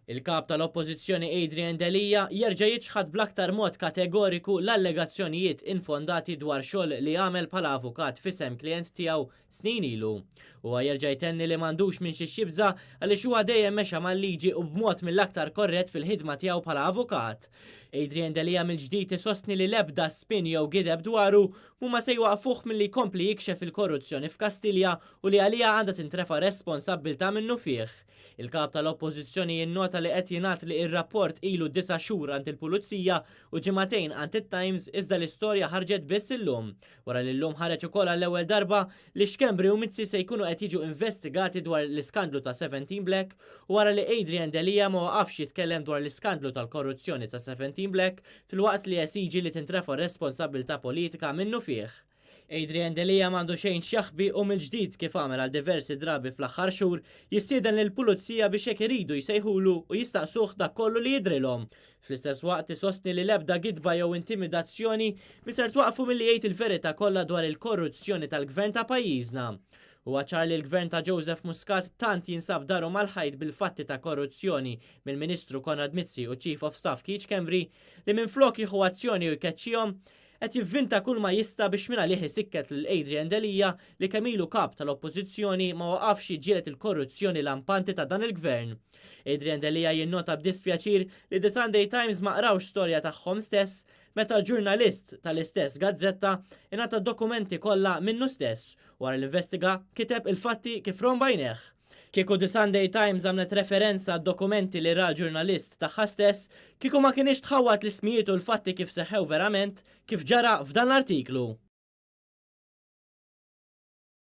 Il-Kap tal-Oppożizzjoni Adrian Delia jerġa' jiċħad bl-aktar mod kategoriku l-allegazzjonijiet infondati dwar xogħol li għamel bħala avukat f'isem klijent tiegħu snin ilu. Huwa jerġa' jtenni li m'għandux minn xiex jibża' għaliex huwa dejjem mexa mal-liġi u b'mod mill-aktar korrett fil-ħidma tiegħu bħala avukat. Adrian Delia mill-ġdid isostni li l-ebda spin jew gideb dwaru mhuma se jwaqqfuh milli jkompli jikxef il-korruzzjoni f'Kastilja u li għaliha għandha tintrefa' responsabbiltà minnufih. Il-Kap tal-Oppożizzjoni jinnota li qed jingħad li r-rapport ilu disa' xhur għand il-Pulizija u ġimagħtejn għand it-Times iżda l-istorja ħarġet biss illum. Wara li llum ħareġ ukoll għall-ewwel darba li Schembri u Mizzi se jkunu qed jiġu investigati dwar l-iskandlu ta' Seventeen Black u wara li Adrian Delia ma waqafx jitkellem dwar l-iskandlu tal-korruzzjoni ta' Seventeen Black filwaqt li jesiġi li tintrefa' responsabbiltà politika minnufih. Adrian Delia m'għandu xejn x'jaħbi u mill-ġdid kif għamel għal diversi drabi fl-aħħar xhur, jistieden lill-Pulizija biex jekk iridu jsejħulu u jistaqsuh dak kollu li jidhrilhom. Fl-istess waqt isostni li l-ebda gidba jew intimidazzjoni mhi ser twaqqfu milli jgħid il-verità kollha dwar il-korruzzjoni tal-Gvern ta' pajjiżna. Huwa ċar li l-Gvern ta' Joseph Muscat tant jinsab daru mal-ħajt bil-fatti ta' korruzzjoni mill-Ministru Konrad Mizzi u Chief of Staff Keith Schembri li minflok jieħu azzjoni u jkeċċihom, Qed jivvinta kulma jista' biex mingħalih isikket lil Adrian Delia li kemm ilu Kap tal-Oppożizzjoni ma waqafx jiġġieled il-korruzzjoni lampanti ta' dan il-Gvern. Adrian Delia jinnota b'dispjaċir li The Sunday Times ma qrawx storja tagħhom stess meta ġurnalist tal-istess gazzetta ingħata d-dokumenti kollha minnu stess u wara li investiga kiteb il-fatti kif rom b'għajnejh. Kieku The Sunday Times għamlet referenza għad-dokumenti li ra l-ġurnalist tagħha stess, kieku ma kinitx tħawwad l-ismijiet u l-fatti kif seħħew verament, kif ġara f'dan l-artiklu.